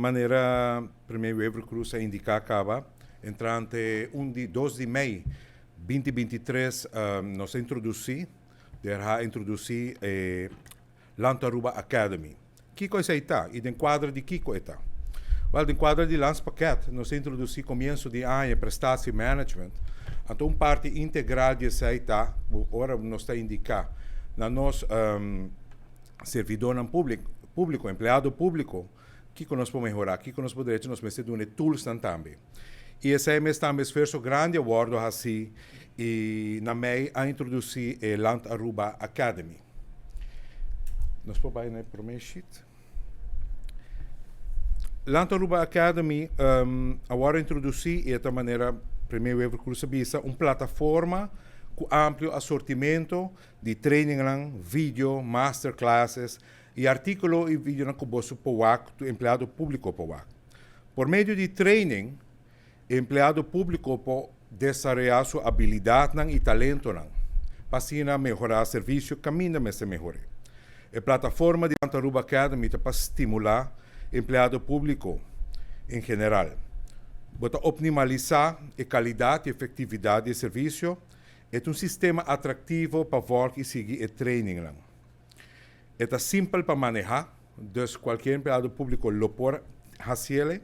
Manera Premier Wever-Croes a indica caba, entrante un di dos di mei binti 23 nos a introduci, DRH a introduci e Land Aruba Academy. Kico esey ta y den cuadro di kico e ta? Wel, den cuadro di Landspakket nos a introduci comienzo di aña prestatie management, anto un parti integral di esey ta cu ora nos ta indica na nos servidornan publico, empleado publico, kico nos por mehora, kico nos por drecha, nos mester duna e toolsnan tambe. Y esey mes tambe esfuerzo grandi a wordo haci y na mei a introduci e Land Aruba Academy. Nos por bay na e prome sheet. Land Aruba Academy a wordo introduci y e ta manera Premier Wever Croes a bisa un plataforma cu amplio asortimento di trainingnan, video, masterclasses y articulo y videonan cu boso por wak, tu empleado publico por wak. Por medio di training, e empleado publico por desaroya su habilidadnan y talentonan, pa asina mehora servicio caminda mester mehore. E plataforma di Land Aruba Academy ta pa stimula empleado publico en general. Bo ta optimalisa e calidad y efectividad di e servicio. E ta un sistema atractivo pa volg y sigui e trainingnan. E ta simpel pa maneha, dus cualkier empleado publico lo por haciele.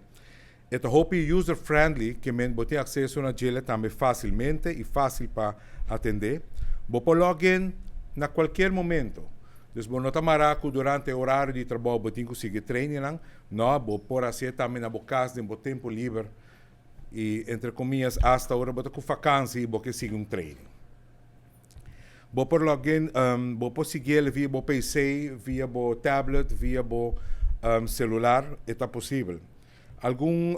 E ta hopi user friendly, ke men bo tin acceso na djele tambe facilmente y facil pa atende. Bo por login na cualkier momento. Dus bo no ta mara cu durante e horario di trabou bo tin cu sigui trainingnan. No, bo por hacié tambe na bo cas den bo tempo liber. Y entre comillas hasta ora bo ta cu vakantie y bo ke sigui un training. Bo por login, bo por siguiel via bo PC, via bo tablet, via bo celular, e ta posibel. Algun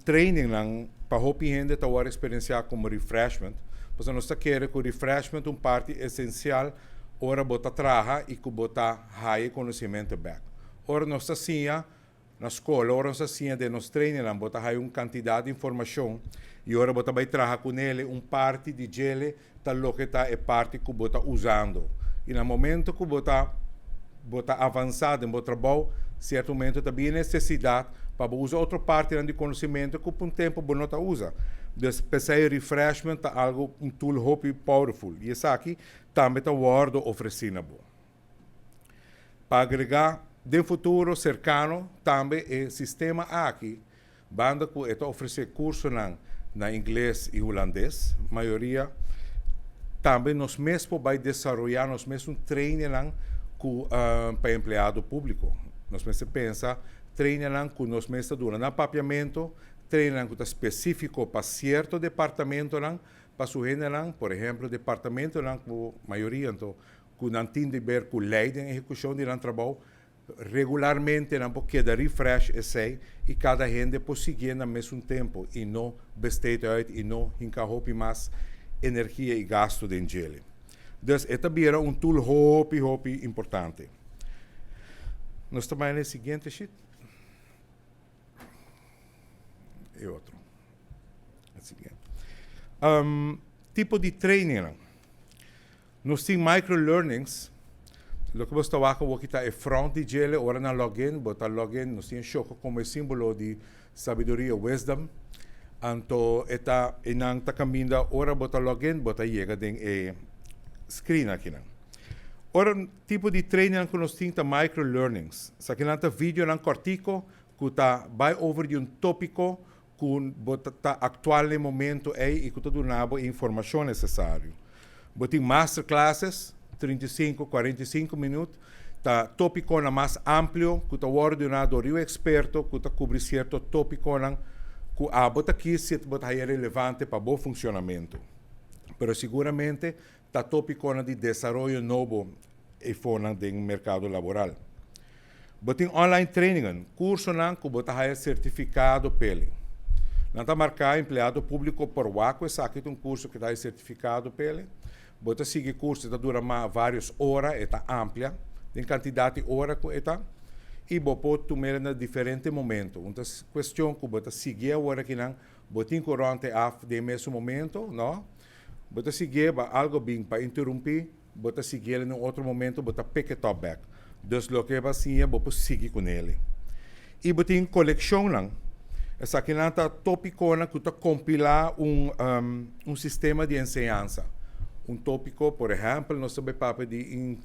trainingnan pa hopi hende ta wòrdu experiencia como refreshment, pasobra nos ta kere cu refreshment ta un parti esencial ora bo ta traha y cu bo ta haya e conocimento bek. Ora nos ta siña Na skol, ora nos a siña den nos trainingnan, bo ta haya un kantidat di informashon i ora bo ta bai traha ku nele, un parti di djele ta loke ta e parti ku bo ta usando. I na momento ku bo ta bo ta avansá den bo trabou, sierto momento ta bin e nesesidat pa bo usa otro partinan di konosementu ku pa un tempu bo no ta usa. Dus p'esei refreshment ta algu, un tool hopi powerful i esaki tambe ta wòrdu ofresí na bo. Pa agregá den futuro serkano tambe e sistema aki, banda ku e ta ofresé kursonan na ingles i hulandes, mayoria, tambe nos mes por bai desaroyá nos mesun trainingnan ku pa empleado públiko. Nos mester pensa trainingnan ku nos mes ta duna na papiamentu, trainingnan ku ta spesífiko pa sierto departamentonan, pa su hendenan, por ehemplo departamentonan ku mayoria anto ku nan tin di ber ku lei den ehekushon di nan trabou, regularmente nan por keda refresh esei i kada hende por siguié na mesun tempu i no besteed uit i no hinka hopi mas energia i gastu den djele. Dus e ta bira un tool hopi hopi importante. Nos ta bai na e siguiente sheet. E otro. E siguiente. Tipo di trainingnan. Nos tin micro-learnings, loke bo sta wak awor ta e front di djele, ora nan login, bo ta login, nos tin e shoko komo e simbolo di sabiduria, wisdom, anto e ta e nan ta kaminda ora bo ta login bo ta yega den e screen akinan. Ora tipo di trainingnan ku nos tin ta micro-learnings, esakinan ta videonan kòrtiko ku ta bai over di un topiko ku bo ta aktual na e momento ei i ku ta duna bo e informashon nesesario. Bo tin masterclasses, 35, 45 minüt, ta tópikonan mas amplio ku ta wòrdu duná dor di un eksperto ku ta kubri sierto tópikonan ku abo ta kis si bo ta haña relevante pa bo funshonamentu. Pero siguramente ta tópikonan di desaroyo nobo eifonan den merkado laboral. Bo tin online trainingen, kursonan ku bo ta haya sertifikado p'ele. Nan ta marká empleado públiko por wak ku esaki ta un kurso ku ta haya sertifikado p'ele. Bo ta sigui kurso, e ta dura ma vários ora, e ta amplia den kantidat di ora ku e ta i bo por tum'el na diferente momento. Un ta kuestion ku bo ta sigui awor akinan, bo tin ku rònt e af den e mesun momento, no. Bo ta siguié ba algo bin pa interumpí, bo ta siguié na un otro momento bo ta pick it up back. Dus loke bo a siña bo por sigui ku nele. I bo tin kolekshonnan. Esakinan ta tópikonan ku ta kompilá un un sistema di enseñansa. Un tópiko, por ehèmpel, nos ta bai papia di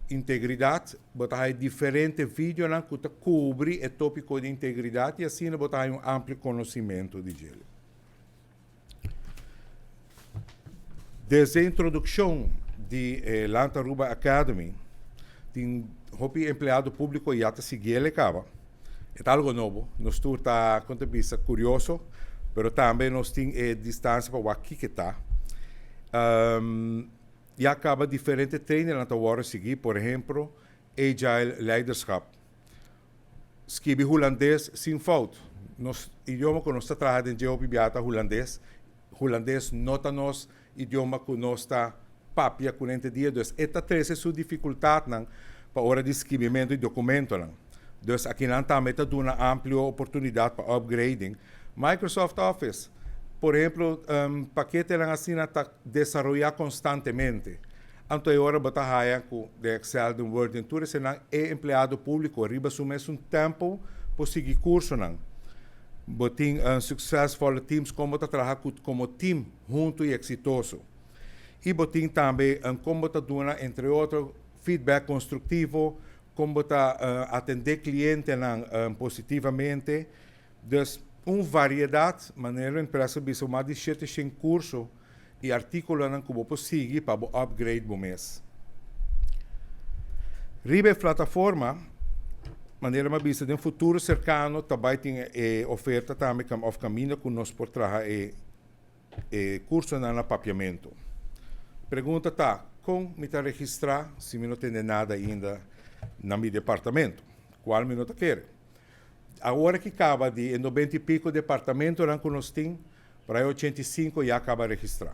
integridat, bo ta haña diferente videonan ku ta kubri e tópiko di integridat i asina bo ta haña un amplio konosimentu di djele. Desde introdukshon di e Land Aruba Academy tin hopi empleado públiko ya ta siguiel e kaba. E ta algo nobo, nos tur ta kon ta bisa kurioso, pero tambe nos tin e distansia pa wak kiko e ta. Ya kaba diferente trainernan ta wòrdu sigui, por ehemplo, Agile Leiderschap. Skibi hulandes sin fout. Nos idioma ku nos ta traha den dje hopi bia ta hulandes. Hulandes no ta nos idioma ku nos ta papia kunente dia, dus e ta trese su difikultatnan pa ora di skibimentu di dokumentonan. Dus akinan tambe ta duna amplio oportunidat pa upgrading. Microsoft Office, por ehemplo, paketenan asina ta desaroyá konstantemente. Anto e ora bo ta haya ku den Excel, den Word, den tur esenan e empleado públiko riba su mesun tempu por sigui kursonan. Bo tin suksesvolle teams kon bo ta traha ku komo team huntu i eksitoso. I bo tin tambe kon bo ta duna entre otro feedback konstruktivo, kon bo ta atendé klientenan positivamente. Dus un variedat, manera empresa a bisa, mas di 700 kurso i artíkulonan ku bo por sigui pa bo upgrade bo mes. Riba e plataforma, manera mi a bisa, den futuro serkano ta bai tin e oferta tambe òf kaminda ku nos por traha e e kursonan na papiamentu. Pregunta ta, kon mi ta registrá si mi no tende nada ainda na mi departamento, kual mi no ta kere? Awor ki kaba di e nobenta i piko departamentonan ku nos tin, por ai 85 ya kaba registrá.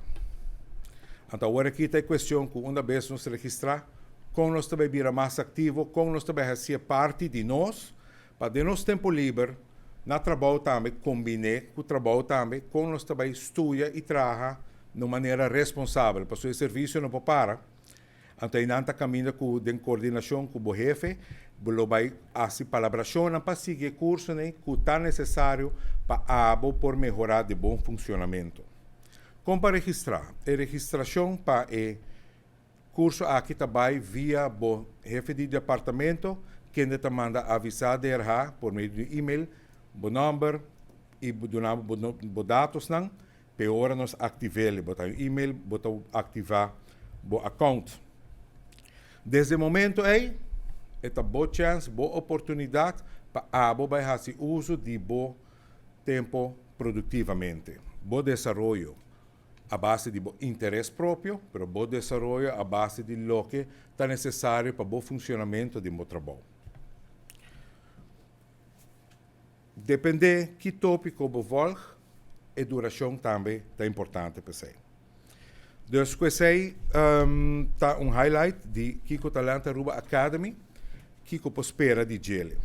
Anto awor aki ta e kuestion ku unda bes nos registrá, kon nos ta bai bira mas aktivo, kon nos ta bai hasié parti di nos, pa den nos tempu liber, na trabou tambe, kombiné ku trabou tambe, kon nos ta bai studia i traha na un manera responsabel, pasobra e servisio no por para. Anto einan ta kaminda ku den koordinashon ku bo hefe bo lo bai hasi palabrashonnan pa sigui e kursonan ku ta nesesario pa abo por mehorá di bon funshonamentu. Kon pa registrá? E registrashon pa e kurso aki ta bai via bo hefe di departamento kende ta manda avisá DRH por medio di email bo nòmber i duna bo bo datosnan. P'e ora nos aktiv'el, bo ta un email, bo ta aktivá bo account. Desde e momento ei, e ta bo chèns, bo oportunidat pa abo bai hasi uso di bo tempo produktivamente. Bo desaroyo a base di bo interes propio, pero bo desaroyo a base di loke ta nesesario pa bo funshonamento den bo trabou. Dependé ki tópiko bo vòlg, e durashon tambe ta importante p'esei. Dus ku esei ta un highlight di kiko ta Land Aruba Academy, kiko por spera di djele.